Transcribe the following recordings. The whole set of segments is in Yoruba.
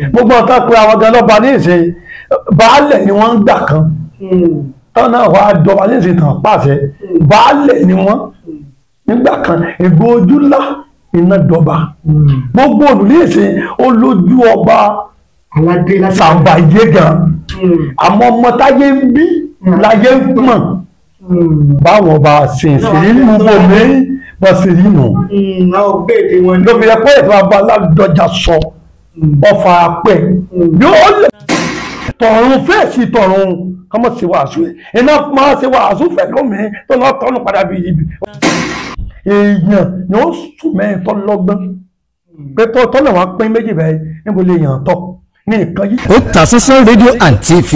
Gbogbo ọ̀tá pé àwọn gan lọ́ba ní ìsìn baálẹ̀ ni wọ́n ń gbà kan tán náà wàá dọba ní ìsìn tàn pàṣẹ baálẹ̀ ni wọ́n nígbà kan ìgbò ojú ńlá iná dọba gbogbo olùlé ìsìn olójú ọba sàǹbàyé gan àmọ́ ọmọ táyé ń bí láyé ń pọ̀n báwọn ọba ṣèṣe nínú bòmí wọ́n sì rí nù. Ló fi yẹ pé ètò Abaládọjà sọ ọfà pẹ yóò lè tọ̀run fèsì tọ̀run kọ́mọ̀ sí wàásù ẹ̀ iná máa ṣe wàásù fẹ̀ lómi tó lọ́ tọ́nu padà bí ibi. Èèyàn ni ó sùn mẹ́rin tó lọ́gbọ́n pé tọ́lọ̀ wọn pín méjì bẹ́ẹ̀ níbo lè yàn tọ́ ní nǹkan yìí. Otasansan Radio and TV.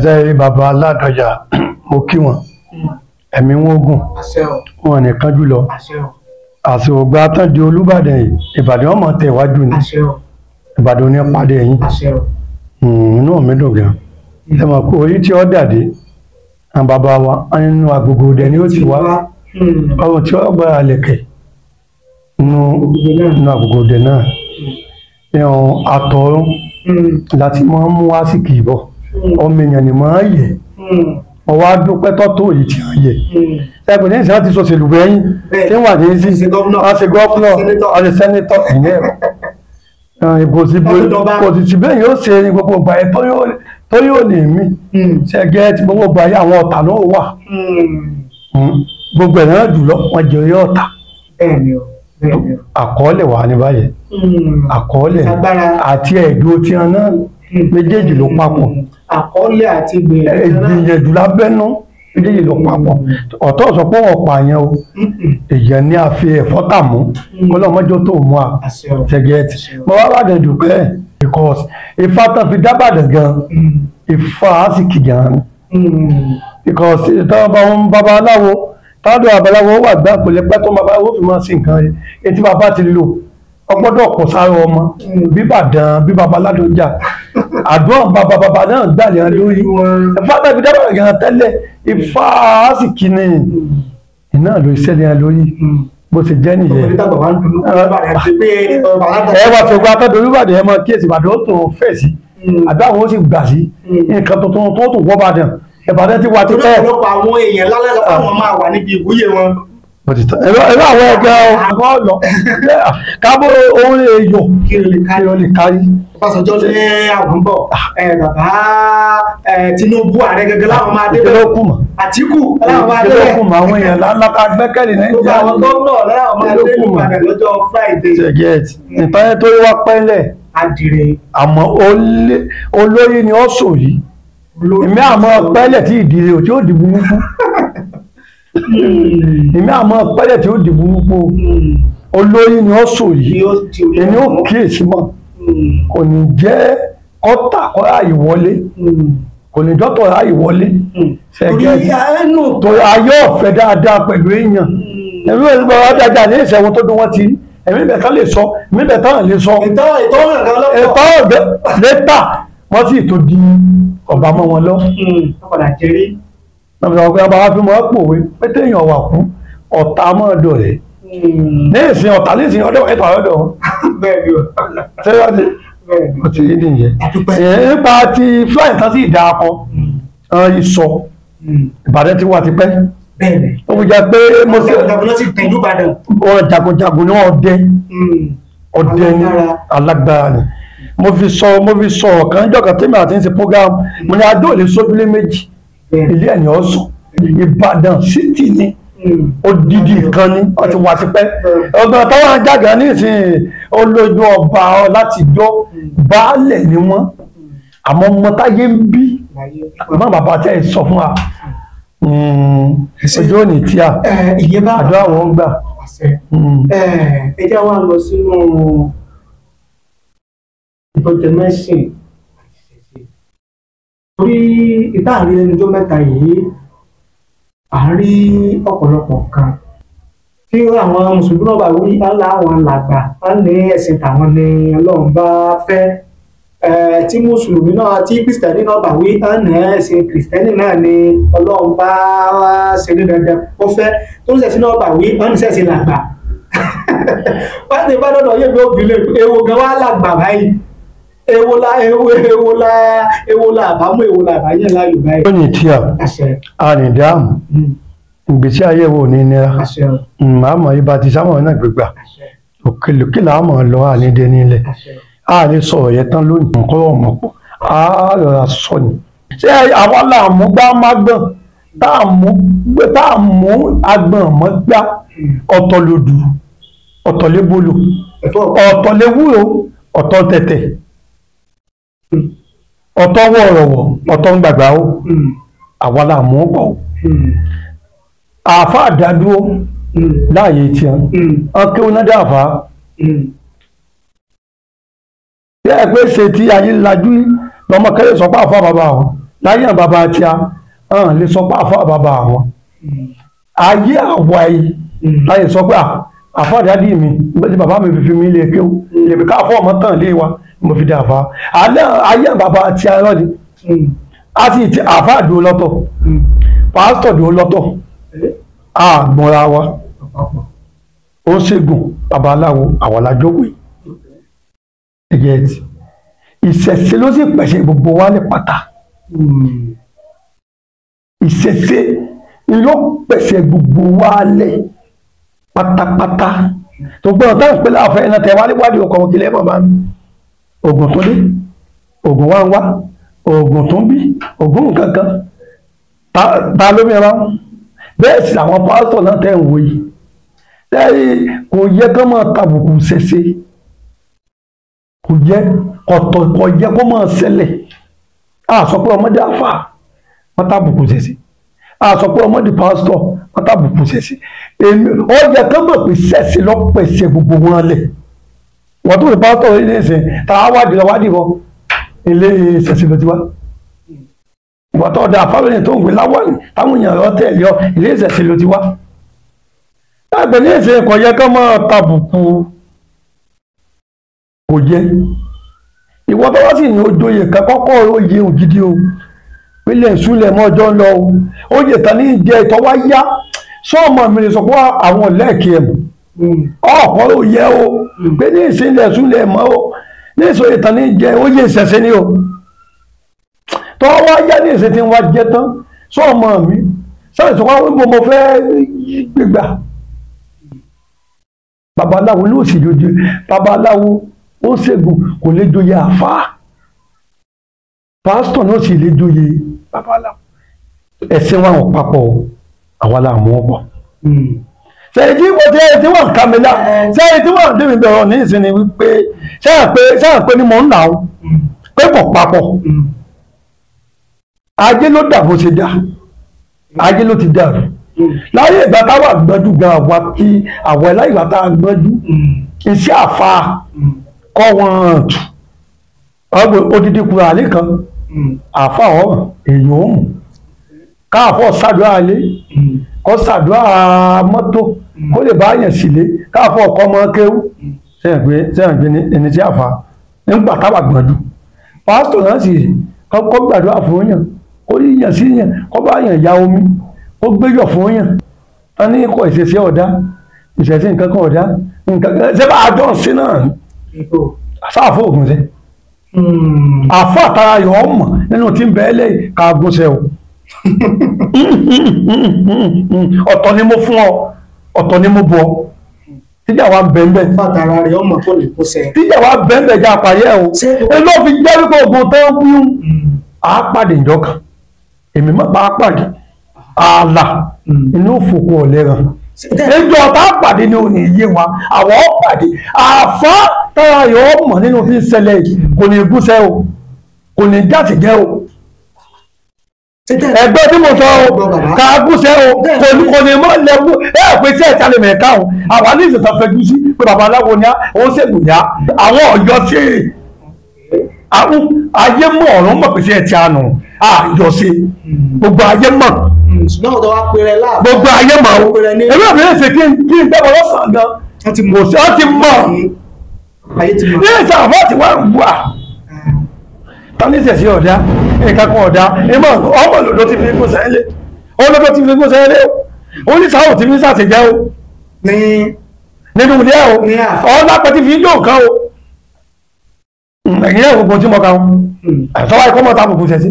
Ṣe bàbá Ládọjà mo kí wọn ẹ̀mí wọn gùn wọn nìkan jùlọ àsìkò gba tán di Olúbàdàn yìí Ìbàdàn ọmọ tẹ̀wájú ni Ìbàdàn ní pàdé yín inú mi dùn gan ẹ mọ̀ pé orí tí ó dàdé àwọn bàbá wa nínú agbègbè òde ni ó ti wá ọrùn tí ó gbára lẹ̀kẹ̀ nínú agbègbè òde náà àtọ̀run láti máa ń mú àsìkò ìbọ̀ ọmọ èèyàn ni máa ń yẹ ọwọ́ adúpẹ́ tọ́tò yìí ti hàn yẹ ẹgbẹ́ ní ìsìn láti sọ ṣèlú bẹ́yìn tí wà ní sí àṣẹ gọ́fúnà àṣẹ sẹ́nitọ́ ẹ̀yìn ẹ̀rọ kò sì sí bẹ́yìn ó ṣe ní gbogbo ìgbà yẹn tó yóò ní mí ṣẹ́gẹ́ tí gbogbo ìgbà yẹn àwọn ọ̀tá ló wà gbogbo ẹ̀ náà jùlọ wọn jẹ orí ọ̀tá àkọọ́lẹ̀ wà ní báyẹn àkọọ́lẹ̀ àti ẹ̀dùn tí wọn náà méjèèjì ló papọ̀ àkọọ́lẹ̀ àti ìgbìyànjú lábẹ́nú méjèèjì ló papọ̀ ọ̀tọ̀ sọ pé wọ́n pààyàn o èèyàn ní a fi ẹ̀fọ́ tà mú ọlọ́mọjọ́ tó mú a ṣẹ̀gẹ́tì mo wá bàdàn dùpẹ́ because ifá tán fi dábàdàn gan ifá á sì kì gan because táwọn bá wọn babaláwo táwọn babaláwo wà gbà kò lè pẹ́ tó babaláwo fi máa sí nǹkan rẹ̀ etí bàbá ti lò ọgbọ́dọ̀ kò sáré ọmọ bíbàdàn bí Babaládọjà àdúrà bàbá bàbá náà gbàlẹ lórí Ifá tàbí dábàá gan tẹ́lẹ̀ Ifá àsìkí ni iná ló ṣẹlẹ̀ lórí bó ṣe jẹ́ nìyẹn. Ẹ wá fi gba akẹ́dọ̀ Olúbàdàn ẹ máa kíyèsí Ìbàdàn ó tó fẹ̀ sí àbí àwọn ó sì gbà sí nǹkan tuntun tó tó wọ́ Ìbàdàn Ìbàdàn ti wà ti pẹ́. Ọ̀pọ̀lọpọ̀ àwọn èèyàn lálẹ́ sọ pé àwọn máa wà níbi ìwúyè wọn. Ẹ̀rọ àwọn ẹgbẹ́ ọ̀gá ọ̀lọ́ kábọ̀ ohun èèyàn kí o lè kárí. Ọbásanjọ́ ní àwọn ń bọ̀ bàbá Tinubu ààrẹ gẹ́gẹ́ láwọn máa débẹ̀ Àtíkù láwọn máa débẹ̀ kí ló kù mọ́ àwọn èèyàn láńláka gbẹ́kẹ̀lé Nàìjíríà àwọn gómìnà láwọn máa dé Ìbàdàn lọ́jọ́ Friday. Ṣẹ̀gẹ́tì ìtàn tó wá pẹ́lẹ̀ adìrẹ àmọ́ olóyè ni ó sọ yìí èmi àmọ́ pẹ́lẹ̀ tí ìdílé ò tí ó di burúkú èmi àmọ́ pẹ́lẹ̀ tí ó di burúkú olóyè ni ó sọ yìí èmi ó kíyèsí mọ́ kò ní jẹ́ kọ́tà kọ́ra ìwọlé kò ní dọ́tọ̀ ra ìwọlé ṣẹ̀gẹ́tì torí ayé ọ̀fẹ́ dáadáa pẹ̀lú èèyàn ẹ̀mí bẹ̀rẹ̀ bá dáadáa ní ìṣẹ̀wọ̀n tó dún wọ́n ti ẹ̀mí bẹ̀rẹ̀ tán lè sọ ẹ̀mí bẹ̀rẹ̀ tán lè sọ ẹ̀tọ́ ọ̀gá lẹ́tà wọ́n sì tó di ọ̀bà mọ́ wọn lọ. Ọ̀gá wa fi mọ́ pòwe pé téèyàn wà kú ọ̀tá mọ́ ọ̀dọ̀ rẹ̀ ní ìsìn ọ̀tá ní ìsìn ọ̀dọ̀ ẹ̀tọ́ ọ̀dọ̀ wọn ó ti rí nìyẹn nípa ti fúláì tán sì dáa kọ ìsọ Ìbàdàn ti wà tipẹ́ ó fi jẹ́ pé mo ṣe wọn jagunjagun ni wọn ọdẹ ọdẹ ni alágbára ni mo fi sọ ọ̀kan jọ̀kan tèmi àti ń ṣe program mo ní adó lè sójúlé méjì ilé ẹ̀yìn ọ̀sùn Ìbàdàn city ni odidi kan ni wọ́n ti wà tipẹ́ ọgbọ́n táwọn ajága ní ìsìn olójú ọba láti jọ baálẹ̀ ni wọ́n àmọ́ ọmọ táyé ń bí àmọ́ bàbá tẹ́ ẹ sọ fún wa ojú òní tí a àdó àwọn ń gbà. Ẹ jẹ́ wá lọ sínú ìtọ́jẹmẹ́sìn torí ìtàrí ẹnujọ́ mẹ́ta yìí à ń rí ọ̀pọ̀lọpọ̀ kan tí àwọn mùsùlùmí náà bá wí láwọn làgbà wọn ní ẹ̀sìn tàwọn ní Ọlọ́run bá fẹ́ Tí mùsùlùmí náà tí kìrìsìtẹ́nì náà bá wí ọ̀nà ẹ̀sìn kìrìsìtẹ́nì náà ni Ọlọ́run bá ṣe ní dandan ó fẹ́, tó ń ṣẹ̀sìn náà bá wí ọ̀nà ṣẹ̀sìn làgbà. Wọ́n ti bá dọ̀dọ̀ yé mi obìnrin èwo gan wá làgbà báyìí, èwo la èwo èwo la èwo la àbámú èwo la àbáyé láyò báyìí. Ó ní tíà àrìndáàmù ìgbésí ayé wo ní nira màmá ibà ti sáwọn náà gbégbà òkèlókè làá mọ̀ lọ ànídé nílẹ̀ a lè sọ̀rọ̀ yẹn tán lónìí nǹkan ọmọ pọ̀ a rọra sọ ni. Ṣé àwa là mú gbá má gbọ̀n tá a mú agbọ̀n mọ́ gbá? Ọ̀tọ̀ lòdù, ọ̀tọ̀ lébolo, ọ̀tọ̀ léwúro, ọ̀tọ̀ tẹ̀tẹ̀, ọ̀tọ̀ wọ̀rọ̀wọ̀, ọ̀tọ̀ ń gbàgbà ó. Àwa là mú pọ̀. Àáfàá dádúró láàyè tiẹ̀ ọkẹ́ onáda àfáà bí ẹ pé ṣe tí ayé lajú lọmọ kẹlẹ sọ pé àfọ bàbá àwọn láyé àwọn bàbá tí a hàn lè sọ pé àfọ bàbá àwọn ayé àwa yìí láyé sọ pé àfọ àdádì mi tí bàbá mi fi mi lè kéwú lèmi ká àfọ ọmọ tàn lé wa mo fi dà fà ayé àwọn bàbá tí a lọ́ọ̀dì a sì ti àfọ àdúró lọ́tọ̀, pásítọ̀ dúró lọ́tọ̀, àgbọ̀nra wa ó ṣègùn babaláwo àwọn alájọwé ẹ̀yẹ ìṣẹ̀ṣe ló sì pẹ̀sẹ̀ gbogbo wa ní pátá. Ìṣẹ̀ṣe ló pẹ̀sẹ̀ gbogbo wa lẹ̀ pátápátá. Tó gbọ́dọ̀ táwọn ìpínlẹ̀ àfẹ́ iná tẹ̀ wálé wádìí ọkọ̀ wọn kìlẹ̀ bàbá mi. Ògùn tó dé, ògùn wá ń wá, ògùn tó ń bí, ògùn kankan ta ló mìíràn. Bẹ́ẹ̀ sì làwọn pásítọ̀ náà tẹ̀ ń wò yìí. Tẹ́lẹ̀ kò yẹ kó máa tàbùkù ṣẹṣe, kò yẹ kọ̀tọ̀, kò yẹ kó máa ṣẹlẹ̀. A sọ pé ọmọdé àfà wọ́n tàbùkù ṣẹṣe, a sọ pé ọmọdé pásítọ̀ wọ́n tàbùkù ṣẹṣe. Èmi ó yẹ kó mọ̀ pé ṣẹṣe lọ́pẹ̀ṣẹ̀ gbogbo wọn lẹ̀. Wọ́n tó lè pásítọ̀ ilé ìsìn tá a wádìí lọ wádìí bọ̀ ilé ìṣẹ̀ṣe ló ti wá. Ìwọ́n tó da fáwọn tó ń gbé láwọn táwọn èèyàn lọ tẹ̀lé ọ ilé ìṣẹ̀ṣe ló ti wá. Láìpẹ́ ní ìsìn kò yẹ kó máa tàbùkù, kò yẹ. Ìwọ tó wá sì ní ojoyè kan kọ́kọ́ oyè ògidì o, pílẹ̀ ìsúlẹ̀ mọ́ ọjọ́ ń lọ o, oyè tán ní jẹ ìtọ́ wá yá sọ́ọ̀mọ̀ mi lè sọ pé àwọn lẹ́ẹ̀kì ẹ̀ mọ̀ ọ̀pọ̀ ló yẹ o, pé ní ìsìnlẹ̀ ìsúlẹ̀ mọ́ o, ní ìsìn oyè tán ní jẹ oyè ìṣẹ̀ṣẹ̀ ni o, tọ́ wá yá ní ìsìn tí wọ́n jẹ tán sọ́ọ̀mọ̀ mi sọ́ọ̀ sọ pé mo fẹ́ gbégbà. Babaláwo ló sì lójú, babaláwo ó ṣègùn kò lè joyè àfáà, pásítọ̀ náà sì lè joyè babaláwo. Ẹ̀sìn wa ò papọ̀ o, àwa la mú ọ pọ̀. Sẹ́yìn tí wọ́n ti ẹ̀yìn tí wọ́n kà mí lá, sẹ́yìn tí wọ́n dé mi bẹ̀rọ̀ ní ìsinmi wípé sẹ́yìn pé ní mò ń là ó pé kò papọ̀. Ajé ló dà bó ṣe dà, ajé ló ti dàrú. Láyé ìgbà táwa gbọ́njú gan àwa tí àwọn ẹláyé ìgbà tá a gbọ́njú iṣẹ́ àfa kọ́ wọn tù ọgbọ̀n odidi kura àlè kan àfa ọ̀ràn èèyàn ò mú káàfọ̀ ṣàdúrà àlè kọ́ ṣàdúrà mọ́tò kó lè bá yàn sílé káàfọ̀ ọkọ ọmọ kéwú sẹ́yìn pé ẹni tí àfa nígbà táwa gbọ́njú pásítọ̀ náà sì kọ́ gbàdúrà fún yàn kó yíyàn sí yàn kó bá yàn ya omi ó gbéyọ̀ fún yàn wọn ní kọ ìṣẹ̀ṣẹ̀ ọ̀dá ìṣẹ̀ṣẹ̀ nǹkan kan ọ̀dá nǹkan kan ṣé bá a jọ ń sin náà sáàfó ògùn ṣe àfọ àtàrà yọ̀ ọ́ mọ̀ nínú tí ń bẹ́ẹ̀ lẹ́yìn ká gúnṣẹ́ o. Ọ̀tọ̀ ni mo fún ọ, ọ̀tọ̀ ni mo bọ̀ ọ, tíjà wa bẹ́ẹ̀ fàtàrà rẹ̀ ọmọ tó lè kó sẹ́ tíjà wa bẹ́ẹ̀ já àpàyẹ́ o. Ẹ ló fi jẹ́ wípé ògùn tó ń wíwú àápàdé ìjọ kan èmi má pa àápàdé ààlà inú òfòkò ọ̀lẹ́ràn ẹjọ́ tá a pàdé ní òní yé wa àwọn pàdé àfa tára yọ mọ̀ nínú tí ń ṣẹlẹ̀ yìí kò ní gúnṣẹ́ o, kò ní jáde jẹ́ o. Ẹgbẹ́ tí mo sọ o ká gúnṣẹ́ o, kò ní mọ́ lẹ́wọ́ ẹ pé sí ẹ̀ta lè mẹ̀ká o. Àwa ní ìṣẹ̀tàn fẹjú sí pé babaláwo ni á òun ṣègùn ni á àwọn ọ̀yọ́ sí àwọn ayé mọ̀ ọ̀run mọ̀ pé sí ẹ̀ tí a nù àyọ̀ sí gbogbo ayé mọ̀ ṣùgbọ́n ọ̀dọ̀ wa pèrè láàfin gbogbo ayé mọ̀ o. Èmi ò bẹ̀rẹ̀ ṣe kí n gbẹ́bọ̀ lọ́sàn-án gan wọ́n ti kò sí ọ́ ti mọ̀ ayé ti mọ̀ ní ìsàfọ́ ti wá ń wà Tani sẹ̀sí ọ̀dá nǹkan kan ọ̀dá ìmọ̀ ọmọ lòdó ti fi gún sẹ́lẹ̀ olódó ti fi gún sẹ́lẹ̀ o oníṣàwò ti fi sàṣẹjẹ́ o nínú ilé o ọlápẹ́ ti fi ń yóò kan o ẹ̀yìn ẹ̀wọ̀n gbogbo tí mo ka o àtọ́wá ikọ́ mọ́ta àbùkù sẹ̀sí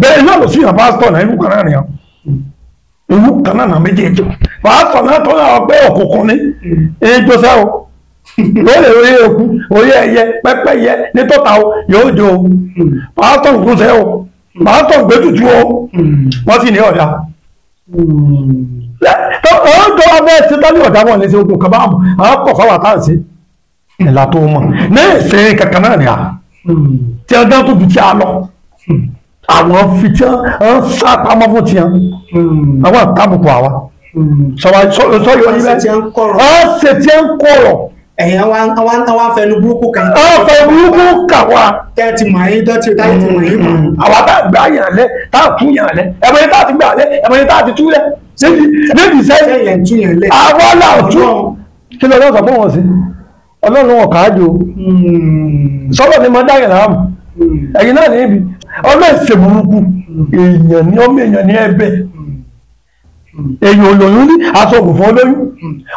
bẹ́ẹ̀ náà lọ sí ìyàn pásítọ̀ náà irú kan náà nìyàn irú kan náà méjèèjì pásítọ̀ náà tó náà pé òkùnkùn ní ìjọsẹ́ o yóò lè orí eku orí ẹyẹ pẹ́pẹ́yẹ nítọ́ta o yóò jò o pásítọ̀ gbóṣẹ́ o pásítọ̀ gbẹ́tùtù o wọ́n sì ní ọ̀dà ọ̀dọ́ abẹ́ ṣetán ní ọ̀dà wọn lè ṣe ogun kan báàmù àwọn kọ̀ fáwọn àtàǹsí ìlà tó mọ̀ ní ìsìn kankan náà ni a tí a dán tó ju tí a lọ àwọn fi tí a ń sá pamọ́ fún tí a àwọn àtàbùkù àwa sọ̀rọ̀ yìí bẹ́ẹ̀ ọ̀sẹ̀ tí a ń kọ̀rọ̀ ẹ̀yìn àwọn afẹnu burúkú kan. Ọ̀fẹ́ burúkú kà wá. Tẹ́ ti mọ̀ yín tọ́ ti táyé ti mọ̀ yín mọ̀. Àwa tá a gbà yàn lẹ, tá a tún yàn lẹ, ẹ̀mọ̀ yẹn tá a ti gbà lẹ, ẹ̀mọ̀ yẹn tá a ti tú lẹ. Níbi sẹ́yìn. Tún yàn lẹ. Àwa là ó tún. Kí ló lọ́sọ̀ fún wọn sí? Ọlọ́run wọn kà á jò. Sọ́dọ̀ ni mo dá yàn láàmú. Ẹ̀yin náà níbi. Ọlọ́run ṣe burúkú. Èèyàn ni ọmọ èèyàn ní ẹ̀bẹ̀. Èèyàn olóyún ní aṣọ ògùn fún olóyún.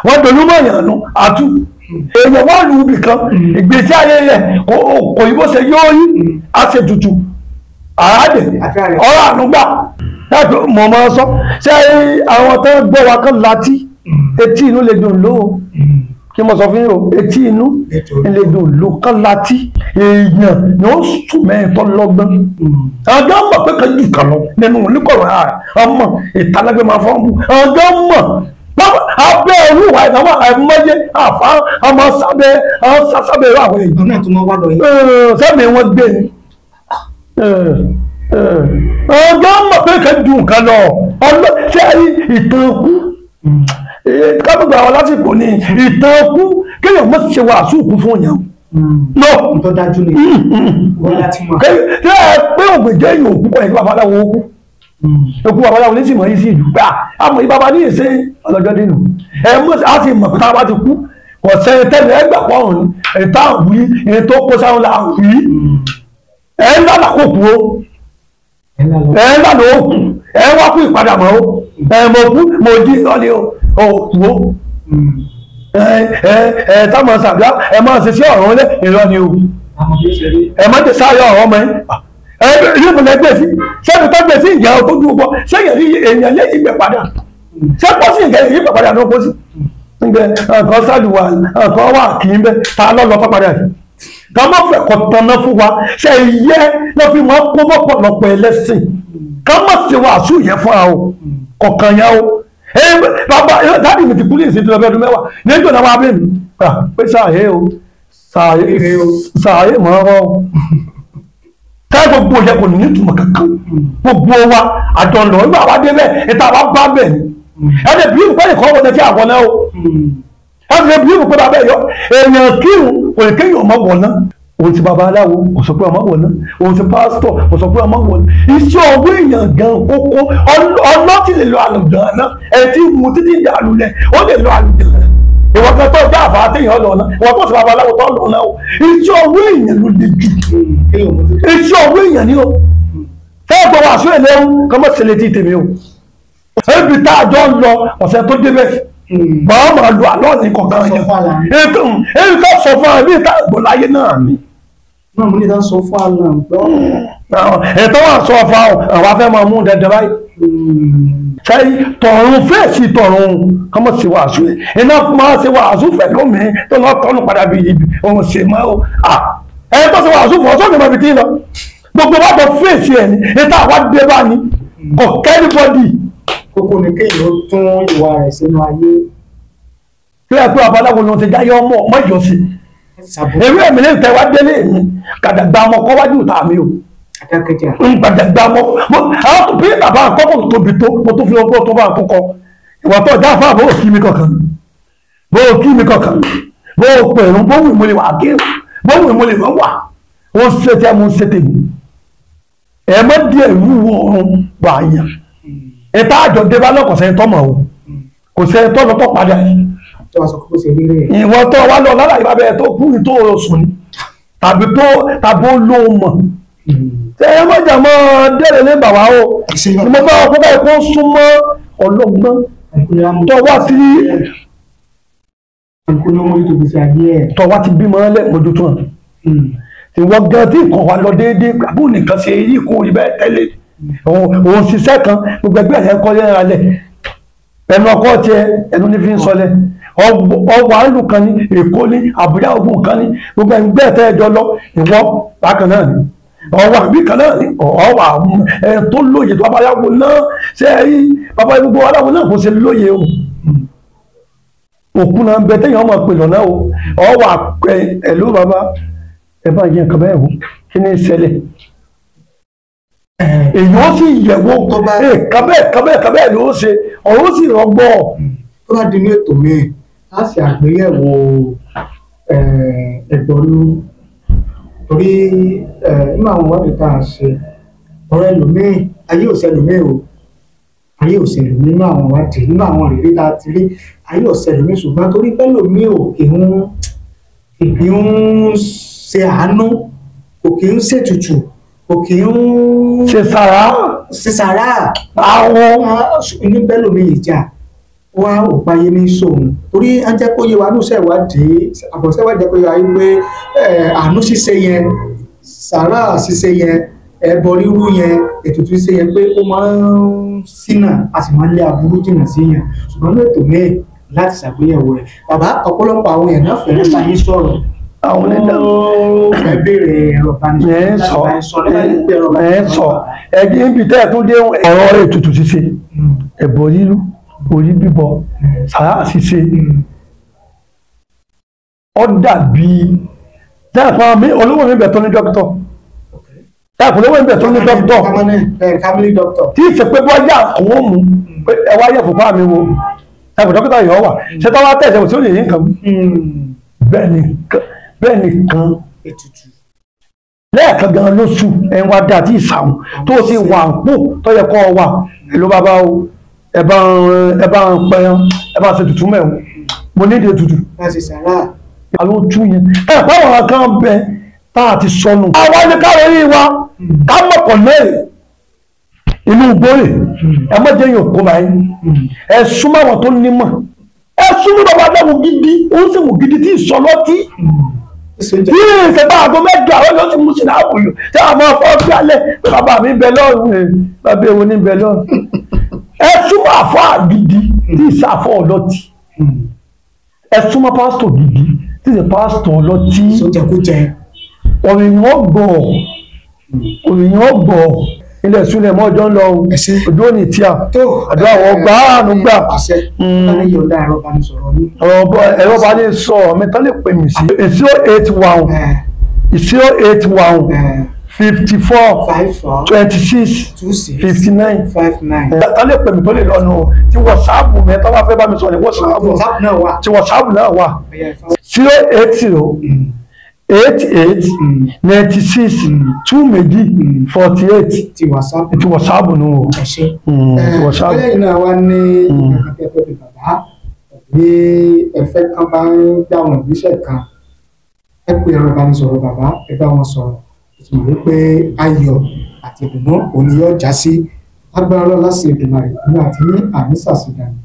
Wọ́n dolú mọ̀ yàn nù àtú. Èèyàn wọ́n lu ibì kan ìgbésí ayé rẹ̀ kò yí bó ṣe yóò yí àṣẹ tutù àràdè ọ̀rọ̀ ànúgbà láti mọ̀ mọ́ sọ ṣé àwọn tó ń gbọ́ wa kan láti etí inú lè dùn lóo kí mo sọ fún yín o etí inú lè dùn lóo kan láti èèyàn ni ó sùn mẹ́rin tó lọ́gbọ́n ọjọ́ mọ̀ pé kan jù kan lọ nínú oníkọ̀rọ̀ ọmọ ìtalágbé máa fọ́n bù ọjọ́ mọ̀ abẹ́ olúwa ìnáwó àìmọye àfa ọmọ sábẹ́ sábẹ́ irú àwọn èèyàn. Ọ̀nà tó máa wá lọ yìí. Sẹ́mi wọ́n gbé ni. Ọjọ́ mọ̀ pé kẹ́ ju nǹkan lọ ọlọ́ ṣé ìtàn kú kábùgbà àwọn lásìkò ni ìtàn kú kéèyàn mọ̀ ṣe wàásù kú fún yàn. No. Tó dájú ni wọ́n láti mọ̀. Ṣé ẹ pé ògbèjẹ́ èèyàn òkú kọ́ ẹ̀ kí babaláwo ó kú? Ekú babaláwo ní sì mọ̀ yìí sí ìlú gbà àmọ́ yìí baba ní ìṣe ọlọ́jọ́ dínú ẹ mọ̀ á sì mọ̀ pé tá a bá ti kú kò sẹ́yìn tẹ́lẹ̀ ẹ gbà pọ̀ ọ̀hún ẹ̀ tá à ń wí ẹ̀ tó kó sáwọn là ń wí ẹ̀ ń lálà kó kú o ẹ̀ ń lálà ó kú ẹ̀ wá kú ìpadàbọ̀ o ẹ̀ mọ̀ kú mọ̀ jí lọ́lẹ̀ o ò kú o ẹ̀ ẹ̀ táwọn sàbíà ẹ̀ máa ṣe sí ọ̀rọ̀ lẹ́ ìrọ̀ ni o ẹ̀ má ti sáyọ ọ̀rọ̀ mọ́ ẹ̀ yóò mọ̀ gbé sí sẹ́ni tó gbé sí ìyá tó dúró bọ́ sẹ́yìn rí èèyàn lé ìgbẹ́ padà ṣé pọ́ sí ìgbẹ́ ìgbẹ́ padà ló pọ́ sí. ǹgbẹ́ nǹkan sálùwà nǹkan wà kì í bẹ́ ta lọ́lọ́ tó padà yìí. ká má fẹ́ kọ́ tanná fún wa ṣe yẹ lọ́ fi máa kó mọ́pọ̀lọpọ̀ ẹlẹ́sìn ká má ṣe wàásù yẹn fún wa o kọ̀ọ̀kan yẹn o. Bàbá dáàdì mi ti kú ní ìsìn tó lọ bẹ́ẹ̀ ọdún mẹ́wàá ní ìjọ náà wà bẹ́ẹ̀ mi pé sàáyé o sàáyé mọ́ ọ́ ká gbogbo yẹ kò ní ìtumọ̀ kankan gbogbo wa àjọ lọ nígbà wa dé bẹ́ẹ̀ ìta wa bá bẹ́ẹ̀ ni ẹni bí ìpẹ́ nìkan wọlé tí àwọn náà o ẹni bí ìpẹ́ bàbá yọ èèyàn kírun kò ní kéèyàn ọmọ wọ̀ náà òun ti bàbá aláwo kò sọ pé ọmọ wọ̀ náà òun ti pásítọ̀ kò sọ pé ọmọ wọ̀ náà iṣẹ́ ọwọ́ èèyàn gan kókó ọlọ́tì lè lọ àlùjàn náà ẹ̀ tí mu títí dàlú lẹ̀ ó lè lọ àlùjàn náà ìwọ kan tó jẹ́ àfà àtẹ̀yàn lọ náà ìwọ tó sọ babaláwo tó lọ náà o iṣẹ́ ọwọ́ èèyàn ló le jù iṣẹ́ ọwọ́ èèyàn ni o fẹ́ẹ́ gbọ́ wàásù ẹ̀ lẹ́rú kọ́ mọ́ sílẹ̀ tí tèmi o ebi tá a jọ ń lọ ọ̀sẹ̀ tó débẹ̀ bàá máa lu àlọ́ ní kọ̀ọ̀kan yẹn ebi tó sọ fún wa ebi tá a gbọ́ láyé náà ni. Náà mo ní ká sọ fún àlà gbọ́. Ètò wà sọ fún àwọn afẹ́ máa mú dandan báyìí sẹ́yìn tọ̀run fèsì tọ̀run kọ́mọ̀ sí wàásù ẹ̀ iná máa ṣe wàásù fẹ̀ lómi tó lọ́ tọ́nu padà bí ibi òun ṣe máa ó à ẹ̀ tó ṣe wàásù fún ọ̀ṣọ́ mi máa fi tí lọ gbogbo wa bọ̀ fèsì ẹ̀ ní ìta àwa dé bá ní kò kẹ́nìbọ́dì. Kókó ni kéèyàn ó tún ìwà rẹ̀ sínú ayé. Kí ẹ pé babaláwo ló ti jáyé ọmọ ọmọ ìjọsìn ewé ẹ̀mí lè tẹ wá délé mi kàdàgbà ọmọ kọ́ wájú ìta mi o gbàdàgbà mọ àwọn bí bàbá àkọ́kọ́ tóbi tó mo tó fi ọgbọ́n tó bá àkọ́kọ́ ìwà tó ọjà fún àbọ̀ òkí mi kankan bó òkí mi kankan bó pẹ̀rù bó wù mí lè wà kí bó wù mí lè wà wà ó ṣe tí a mú ṣe tèmi ẹ mọ díẹ̀ wúwo ọrùn wà yàn ìta àjọ débá lọkọ̀ sẹ́yìn tọ́mọ̀ o kò sẹ́yìn tọ́ lọ́tọ̀ padà yìí ìwọ tó wá lọ lálàyé bàbá ẹ tó kú ní tó sùn ni tàbí tó tàbí ó lóun mọ̀ Ṣé ẹ má jà mọ́ dẹ́rẹ̀ ní bàbá o? Mo bá wọn kó báyìí kó súnmọ́ ọlọ́gbọ́n tọ́ wá ti bímọ lẹ́ mójútó hàn. Ìwọ gan tí nǹkan wa lọ déédéé àbú nìkan ṣe yí kó rí bẹ́ẹ̀ tẹ́lẹ̀. Òun ṣiṣẹ́ kan gbogbo ẹgbẹ́ rẹ̀ kọ́ lẹ́ra lẹ̀. Ẹnu ọkọ tiẹ̀ ẹnu ní fi ń sọlẹ̀. Ọwọ́ àlù kan ní Èkó ní Àbújá ogun kan ní gbogbo ẹgbẹ́ tẹ́ ẹjọ́ lọ ìwọ bákan náà ni. Ọwọ́ àbí kan náà ni ọwọ́ ẹ tó lóye tó babaláwo náà ṣe é rí bàbá gbogbo aláwo náà kò ṣe lóye o. Òkú náà ń bẹ téèyàn máa pè lọ́nà o. Ọwọ́ ẹ̀lú bàbá ẹ bá yẹn nǹkan bẹ́ẹ̀ wò kí ni ìṣẹ̀lẹ̀. Èyí ó sì yẹ̀wò kábẹ́ẹ̀ ló ṣe ọ̀rọ̀ ó sì rọgbọ. Tó bá di ní ètò mi a ṣe àgbéyẹ̀wò ẹ̀gbọ́nú torí nínú àwọn ìwádìí tá a ṣe ọ̀rọ̀ ẹlòmíì ayé ò ṣẹlòmíì o, ayé ò ṣẹlòmíì nínú àwọn ìwádìí nínú àwọn ìrírí tá a ti rí ayé ò ṣẹlòmíì, ṣùgbọ́n torí pẹ́lòmíì ò kì í ń ṣe àánú, kò kì í ń ṣètùtù, kò kì í ń ṣe sàrà ṣe sàrà àwọn ní pẹ́lòmíì ìjà wá ò páyé ní sóhun torí á jẹ́ kó yé wa ní ìṣèwádìí àbọ̀ṣẹ́wádìí jẹ́ kó yé wa wípé àánú ṣíṣe yẹn, sàrà ṣíṣe yẹn, ẹbọ rírú yẹn, ètùtù ṣíṣe yẹn pé ó máa ń ṣínà a sì máa ń lé aburú jìnnà sí yẹn. Ṣùgbọ́n ní ètò míì láti ṣàgbéyẹ̀wò rẹ̀ bàbá ọ̀pọ̀lọpọ̀ àwọn èèyàn náà fẹ́ràn bá yín sọ̀rọ̀. Àwọn onídàá fẹ́ béèrè ẹ̀rọ ìbánisọ̀rọ̀ ẹ̀ sọ ẹ̀jẹ̀ níbi tẹ́ ẹ̀ tún dé ọ̀rọ̀ ètùtù ṣíṣe, ẹbọ rírú, orí bíbọ, sàrà ṣíṣe, ó dàbí dáàpọ̀ mi olówó mi bẹ̀ tó ní dókítọ̀, dáàpọ̀ olówó mi bẹ̀ tó ní dókítọ̀ family doctor tí ìṣe pé bọ́jà òun mú ẹ wá yẹ̀ fúnpá mi wo dáàpọ̀ dókítà yọ̀ wà ṣé táwa tẹ̀sẹ̀ kò sí òye yín kan bẹ́ẹ̀ nìkan lẹ́ẹ̀kan gan lóṣù ẹ̀ ń wá dà tí ìsàwọn tó sì wà ń pò tó yẹ kọ́ wà ló bá bá o ẹ bá ń pẹran ẹ bá ṣe tutù mẹ́wọ̀n mo ní ìdí ètùtù. Àwọn ojú yẹn ẹ báwọn kan bẹ tá a ti sọnù. Àwa ní káwọn yìí wa ká mọ̀kàn lẹ́yìn inú gbóyè ẹ má jẹ́ yóò kó báyìí ẹ súnmọ́ àwọn tó nímọ̀ ẹ súnmọ́ bàbá adáwò gidi ó sì wò gidi tí ì sọ lọ́tí tí ìṣẹ̀bá aago mẹ́jọ àwọn yóò ti mú sí náà wòyò tí àwọn máa fọ́ bí alẹ́ pé bàbá mi ń bẹ lọ́rùn bàbá èwo ní ń bẹ lọ́rùn. Ẹ súnmọ́ àfáà gidi tí ìsàfọ́ ọlọ́tí, ẹ súnmọ́ pásítọ̀ gidi tí ìsẹ̀ pásítọ̀ ọlọ́tí. Òyìnbó gbọ̀ ilẹ̀ súnlẹ̀ mọ́jọ́ ń lọ ojú òní tí a àdúrà wọ́n gbà á nù gbà. Ẹ̀rọ bá ní sọ mi tán lè pè mí sí 081 081 54 26 59 tán lè pè mí tó lè lọ́nu tí wọ́sáàpù mi tó bá fẹ́ bá mi sọ ní wọ́sáàpù tí wọ́sáàpù náà wà 080 88 96 22 48 ti wọ́sáàpù ti wọ́sáàpù nù o. Ti wọ́sáàpù. Bẹ́ẹ̀ náà wá ní ìgbà kan tẹ́ fẹ́ bí bàbá bí ẹ̀fẹ́ kan bá ń gbà wọ́n ìgbésẹ̀ kan ẹ pé ẹ̀rọ ìbánisọ̀rọ̀ bàbá ẹ bá wọn sọ̀rọ̀ ìtumọ̀ wípé ayọ̀ àti ìdùnnú òní yóò já sí agbára ọlọ́lá sí Èdùmàrè ní àti ní àmísàsídàní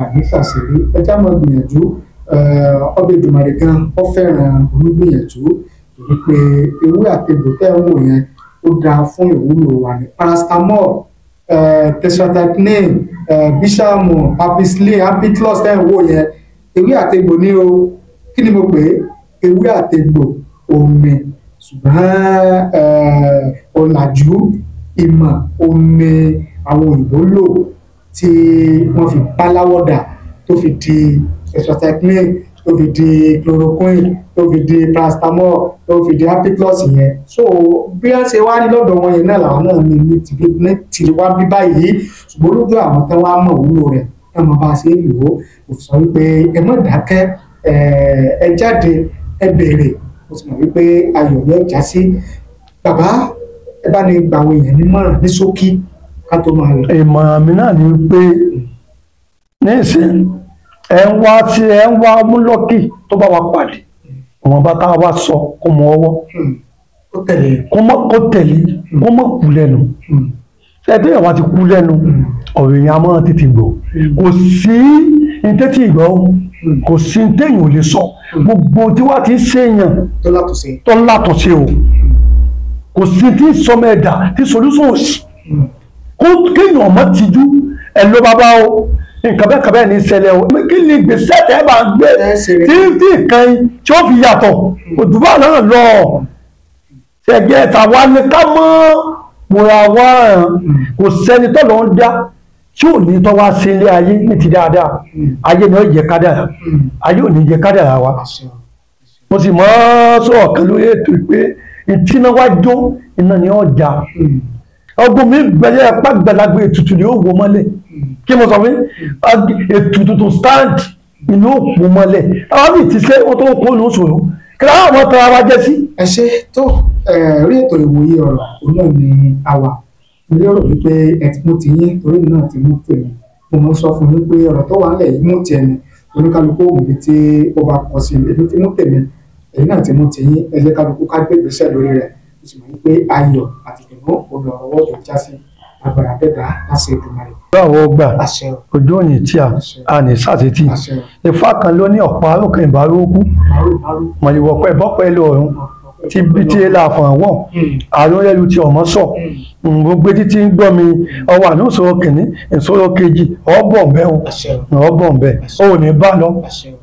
àmísàsírí ẹjá máa gbìyànjú ọbẹ̀ Èdùmàrè gan ó fẹ́ràn olúgbìyànjú torí pé ewé àtegbò tẹ́ ń wò yẹn ó dáa fún ìwúlò wa ní paracetamol, tetracycline, bíṣàmù, ampicillin, ampiclox tẹ́ ń wò yẹn ewé àtegbò ní o. Kí ni mo pè é? Ewé àtegbò omi ṣùgbọ́n ọ̀làjú ìmọ̀ omi àwọn òyìnbó lò tí wọ́n fi báláwọ̀dà tó fi di tetracycline, tó fi di chloroquine, tó fi di paracetamol, tó fi di ampiclox yẹn. So bí wọ́n ṣe wá ní lọ́dọ̀ wọn yẹn náà làwọn náà ní ní tiwa bí báyìí, ṣùgbọ́n lójú àwọn tán wá mọ̀ wúlò rẹ̀ tán mọ̀ bá a ṣe ń lò ó. Mo sọ wípé ẹ má dákẹ́, ẹ jáde, ẹ béèrè, mo sì mọ̀ wípé ayọ̀ yóò já sí. Bàbá ẹ bá ní gba àwọn èèyàn nímọ̀ràn ní ṣókí ká tó máa lọ. Ìmọ̀ràn mi náà ni pé nísìn ẹ ń wá tí ẹ ń wá múlọ́kì tó bá wa pàdé ìwọ̀nba tá a wá sọ kó mọ ọwọ́. Kó mọ́ kó tẹ̀lé, kó mọ́ kú lẹ́nu. Ẹgbẹ́ ìwà ti kú lẹ́nu, ọ̀rọ̀ èèyàn á máa tètè gbọ́. Kò sí ní tẹ́tí ìgbọ́ o, kò sí ní téèyàn ò lè sọ. Gbogbo tí wàá ti ń ṣèyàn tó látúnṣe. Tó látọ̀ṣe o, kò sí tí ń sọmọ ẹ̀dá tí solution ò sí. Kó kéèyàn ọmọ tìjú ẹ ló bá bá o, nǹkan bẹ́ẹ̀ kan bẹ́ẹ̀ ní í ṣẹlẹ̀ o, kí ni gbèsè tẹ́ bá ń gbé Ẹ ṣe rẹ̀. tí nǹkan yìí tí ó fi yàtọ̀ òdùbà náà lọ ṣẹ̀gẹ́ tàwa ni ká mọ́ múra wá hàn. Kò sẹ́ni tó lọ ń dá tí ò ní tọ́ wá sí ilé ayé ní ti dáadáa. Ayé ni ó yẹ kádàrá, ayé ò ní yẹ kádàrá wa. Àṣẹ o. Mo sì mọ́ sọ̀rọ̀ kan lórí ètò pé ìtìná wá jó iná ni ó jà. Ọgbọ́n mi gbẹ̀yẹ ẹ̀pá gbẹ̀lagbẹ̀ ètùtù ni ó wò mọ́lẹ̀. Kí mo sọ fún yín? Ètùtù tó stand inú òpó mọ́lẹ̀, àwọn sì ti ṣe ó tó kó ní oṣù kí láwọn ọmọ tara wa jẹ sí. Ẹ ṣe tó ẹ rí ètò ìwòye ọ̀rọ̀ òun náà ni a wà. Mo lérò wípé ẹ ti mú tiyín, torí mi náà ti mú tèmi. Mo mọ sọ fún yín pé ọ̀rọ̀ tó wà nílẹ̀ yìí, mú tiẹ̀ ni oníkálukú òun bíi tí ó bá kọ sí i. Èmi ti mú tèmi, èyí náà ti mú tiyín. Ẹ jẹ́ kálukú ká gbé ìgbésẹ̀ lórí rẹ̀. Mo sì mọ̀ wípé ayọ̀ àti ìdùnnú òun lọ̀rọ̀ wọ́ọ̀dù já sí agbára dẹ́dá láṣẹ Èdùmàrè. Báwo gbà? Àṣẹ o. Ojú òní tí a ní sàṣetì. Àṣẹ o. Ifá kan ló ní ọ̀pá arókè ìbárókú Márùn márùn. mọ̀lẹ́wọ̀pẹ́ bọ́pẹ́ lọ́rùn tí bí tí la fọ̀n wọ̀n àrùn rẹ̀ lu ti ọmọ sọ gbogbo títí ń gbọ́ mi ọwọ́ àánú ìṣòro kìíní, ìṣòro kejì, ọ̀bọ̀ bẹ́ẹ̀ o. Àṣẹ o. Ọ̀bọ̀ bẹ́ẹ̀ o, ò ní bá lọ. Àṣẹ o.